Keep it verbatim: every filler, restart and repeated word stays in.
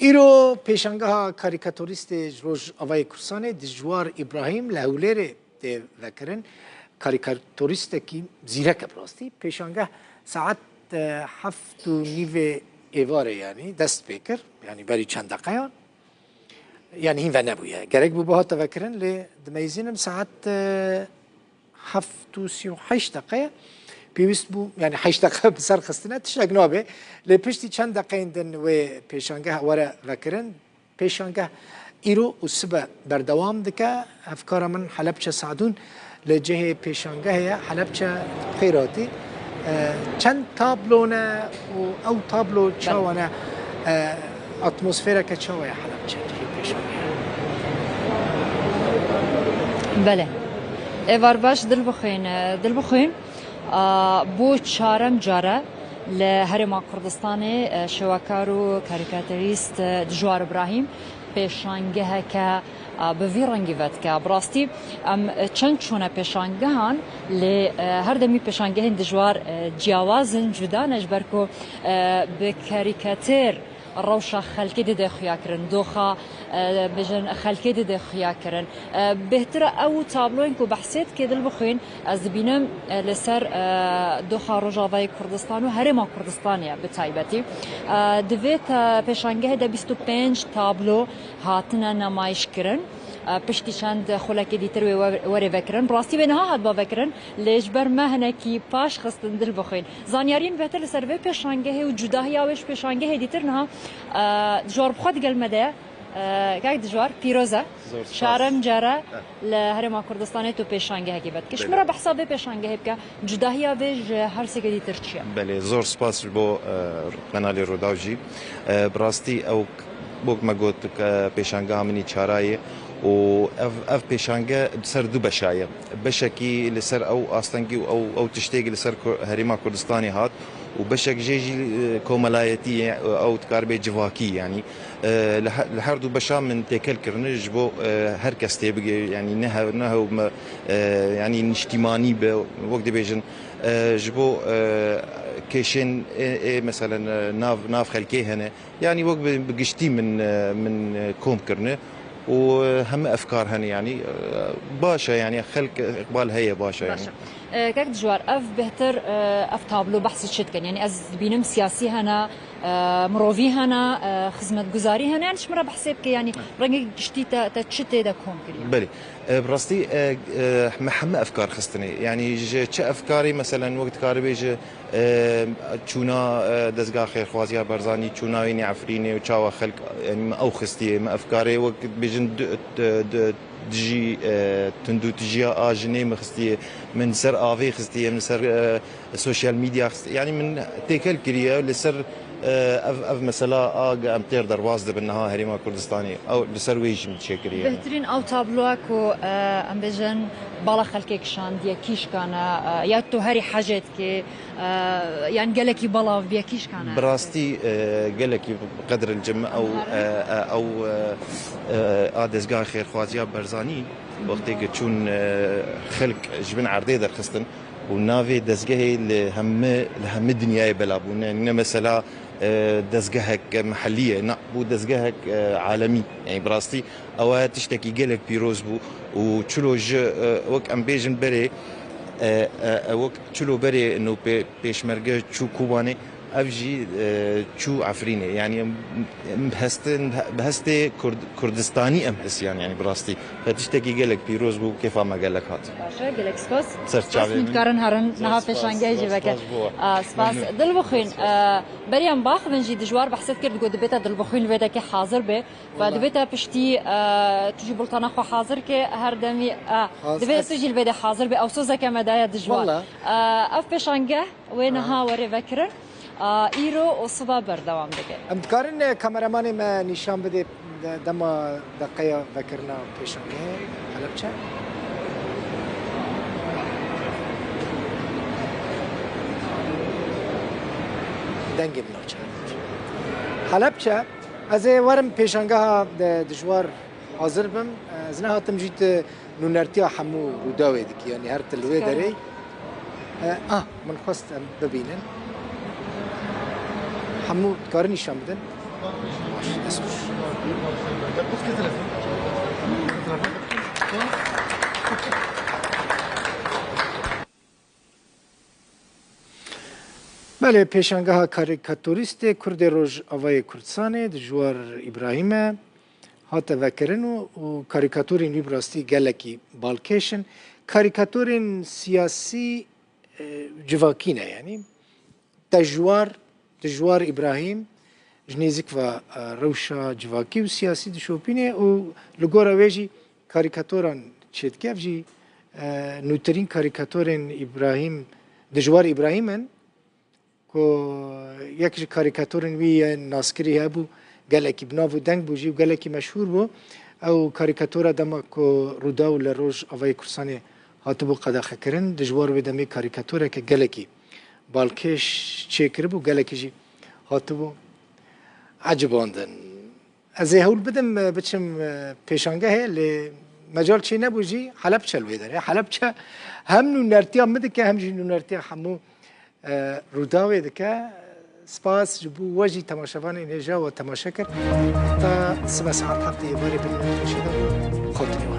Îro pêşangeha karîkatorîstê ji Rojavayê Kurdistanê Dijwar Îbrahîm li Hewlêrê tê vekirin. Karîkatorîstekî zîrek e bi rastî. Pêşangeh saet, e, heft û nîvê êvarê, yanî dest pê kir. Yanî berî çend deqeyan. Yanî hîn venebûye. Gerek bû bihata vekirin, lê dimeyzînim saet, e, heft û sî û heşt deqe ye. Pêwîst bû, yanî heşt deqe bi ser xistine tiştek nabe. Lê piştî çend deqeyên din wê pêşangeh were vekirin. Pêşangeh îro û sibe berdewam dike. Hevkara min Helepçe Sadûn li cihê pêşangehê ye. Helepçe, xêr hatî. E, çend tablo ne û ew tablo çawa ne? E, atmosfereke çawa ye Helepçe cihê pêşangehê? Belê. Êvar baş, dil bixwîn, e, dil bixwîn. A, bo çarem care li Herêma Kurdistanê, e, şêwekar û karîkatorîst, e, Dijwar Îbrahîm pêşangeheke, e, bi vî rengî vedike. Bi rastî em, e, çend çûne pêşangehan, lê, e, her demî pêşangehên Dijwar, e, ciyawaz in, cuda ne, ji ber ku, e, bi karîkator rewşa xelkê dide xuya kirin, doxa, e, bêjin xelkê dide xuya kirin. E, bêhtir e ew tabloyên ku behsê dike dil bixwîn, ez dibînim, e, li ser, e, doxa Rojavayê Kurdistan û Herêma Kurdistanê ye bi taybetî. E, di vê te-, pêşangehê de bîst û pênc tablo hatine nemayiş kirin. E, piştî çend xulekê dîtir wê wer-, were vekirin. Bi rastî wê niha hat ba vekirin, lê ji ber me hinekî paş xistin dil bixwîn. Zanyariyên bêhtir li ser vê pêşangehê û cudahiya wê ji pêşangehê dîtir niha, e, Dijwar bi xwe digel me de ye. E, kak Dijwar, pîroz e. Zor spas. Çarem care Eh. li Herêma Kurdistanê tu pêşangehekî vedikî. Ji min Belê. re behsa vê pêşangehê bike, cudahiya vê ji her sêkê dîtir çi ye? Belê, zor spas ji bo, e, qenalê Rûdaw jî. E, bi rastî ew, wek me got, e, pêşangeha min î çara ye û ev, ev pêşange ser du beşa ye. Beşekî li ser ew astengî û ew, ew tiştê li ser Kur-, Herêma Kurdistanê hat û beşek jê jî, e, komelayetî ye, ew dikaribe civakî, yanî, e, li he-, li her du beşa min têkel kirine ji bo, e, her kes tê bigê, yanî ne hev-, ne hew me, e, yanî niştîmanî be, wek dibêjin, e, ji bo, e, kêşên ê, ê, meselen, e, nav, nav xelkê hene, yanî wek bi, bi giştî min, e, min, e, kom kirine û, e, heme efkar hene, yanî, e, baş e, yanî xelk îqbal heye, baş e, yanî. Baş e. E, kek Dijwar, ev bêhtir, e, ev tablo behsî çi dikin? Yanî ez dibînim siyasî hene, e, mirovî hene, e, xizmetguzarî hene, yanî ji min re behsê bike, yanî rengê giştî te, te çi tê de kom kiriye? Belê. E, bi rastî, e, e, me heme efkar xistine. Yanî ji çi efkarê, meselen, wek dikaribê ji, e, çûna, e, dezgah xêrxwaziya Barzanî, çûna wê nê Efrînê û çawa xelk, yanî me ew xistiye. Me efkarê wek bêjin du-, du-, du-, dijî, e, tundûtijiya a jinê me xistiye. Min ser avê xistiye, min ser, e, sosyal medya xistiye. Yanî min têkel kiriye li ser, e, ev, ev mesela a em têr derbas dibin niha Herêma Kurdistanê. Ew li ser wê jî min çêkiriye. Bêhtirîn ew tabloya ku, e, em bêjin bala xelkê kişandiye, kîşkane, e, ya tu herî hecê dikê, e, yan gelekî belav biye, kîşkane? Bi rastî, e, gelekî bi qedril cim ew, e, e, ew, e, e, a dezgah xêrxwaziya Barzanî, wextê ku çûn, e, xelk ji bin erdê derxistin û navê dezgehê li hemî, li hemî dinyayê bela bû. Ne, ne mesela, e, dezgehek mehellî ye, na, bû dezgehek, e, alemî. Yanî bi rastî ew tiştekî gelek pîroz bû û çilo ji, e, wek em bêjin berê, e, e, e, wek çilo berê no pê-, pêşmerge çû Kobanê, ev jî, e, çû Efrînê. Yanî em, em bi hestin, bi hestê Kurd-, Kurdistanî em hisiyan, yanî bi rastî. Ev tiştekî gelek pîroz bû, kêfa me gelek hat. Baş e, gelek spas. Ser çavê min. Spas, min dikarin herin niha pêşangehê jî veke. Spas bo we. A, spas. Memnun. Dil bixwîn, spas. E, berî em baxivin jî Dijwar behset kir, digot dibête Dil bixwîn li vê dekê hazir be. Ve Wala. Divê te piştî, e, tu jî bultana xwe hazir ke her demî, e, Haz-, divê ez tu jî li vê de hazir be. Ew sozeke me daye Dijwar. Wala. E, ev pêşangeh wê Ha. niha were vekirin. E, îro û siba berdewam dike. Em dikarin, e, kameramanê me nîşan bide de-, dema deqeya vekirina pêşangehê Helepçe? Dengê min navçe Helepçe. Helepçe. Ez ê werim pêşangeha de Dijwar hazir bim. Ez nehatim jî tu nûnertiya hemû Rûdawê dikî, yanî her tu li wê Dikarim. derê. E, ah, min xwest em bibînin. Hemû dikarin nîşan bidin. Belê, pêşangeha karîkatorîstê Kurdê Rojavayê Kurdistanê Dijwar Îbrahîm e, hate vekirin û, û karîkatorên wî bi rastî gelekî balkêş in. Karîkatorên siyasî, e, civakî ne, yanî Dijwar, Dijwar Îbrahîm ji nêzîk ve, e, rewşa civakî û siyasî dişopîne û li gora wê jî karîkatoran çêdike. Ev jî, e, nûtirîn karîkatorên Îbrahîm, Dijwar Îbrahîm in, ku yek ji karîkatorên wî yên naskirî hebû, gelekî bi nav û deng bû jî û gelekî meşhûr bû. Ew karîkatora dema ku Rûdaw li Rojavayê Kurdistanê hatibû qedexekirin, Dijwar wê demê karîkatoreke gelekî balkêş çêkiribû, gelekî jî hatibû ecibandin. Ez ê hewl bidim, e, biçim, e, pêşangehê, lê mecal çê nebû jî Helebçe li wê derê. Helebçe hem nûnertiya min dike, hem jî nûnertiya hemû, e, Rûdawê dike. Spas ji bo we jî temaşevanên hêja we temaşe kir. Heta sibe saet heftê êvarê bin nûnertiya şêdan. Xwe